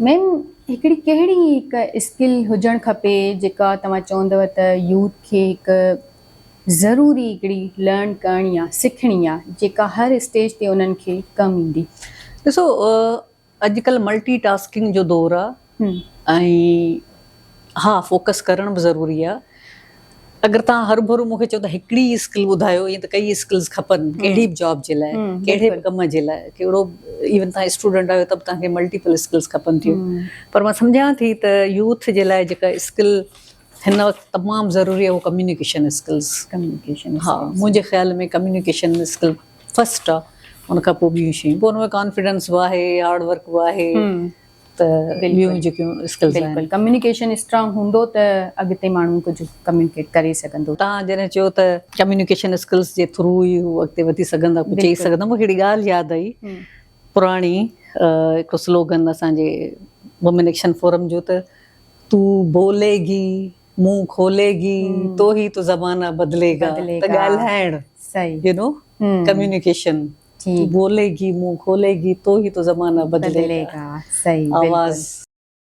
ميم هڪڙي ڪهڙي هڪ اسڪل هجڻ کپي جيڪا توهان چوندؤ ته يوٿ کي هڪ ضروري هڪڙي لرن ڪرڻي آ سکڻي آ جيڪا هر اسٽيج تي انهن کي ڪم ايندي. ڏسو اڄڪلهه ملٽي ٽاسڪنگ جو دور آ ۽ ها فوڪس ڪرڻ به ضروري آ اگر توهان هرڀرو مون کي چئو ته هڪڙي ئي اسڪل ٻڌايو ائين ته ڪئي اسڪلز کپن ڪهڙي به جاب جي لاء ڪهڙي به ڪم جي لاء ڪهڙو ايون توهان اسٽوڊنٽ آهيو ته به توهان کي ملٽيپل اسڪلز کپن ٿيون پر مان سمجهان ٿي ته يوٿ جي لاء جيڪا اسڪل هن وقت تمام ضروري آهي اهو ڪميونيڪيشن اسڪلز ڪميونيڪيشن ها منهنجي خيال ۾ ڪميونيڪيشن اسڪل فرسٽ آ ان کان پوء ٻيون شيون پوء ان ۾ ڪانفيڊنس به آهي هارڊ ورڪ به آهي ته ٻيون جيڪيون اسڪلز آهن. بلڪل ڪميونيڪيشن اسٽرانگ هوندو ته اڳتي ماڻهو ڪجهه ڪميونيڪيٽ ڪري سگهندو. توهان جڏهن چيو ته ڪميونيڪيشن اسڪلز جي ٿرو ئي هو اڳتي وڌي سگهندا ڪجهه چئي سگهندا مون کي هڪڙي ڳالهه ياد آئي پراڻي هڪڙو سلوگن اسان جي وومين ايڪشن فورم جو ته تو بولي گي منهن کولي گي تو هي تو زمانه بدلي گا ته ڳالهائڻ يو نو ڪميونيڪيشن تو بولي گي منهن کولي گي تو هي تو زمانه بدلي گا صحيح آواز.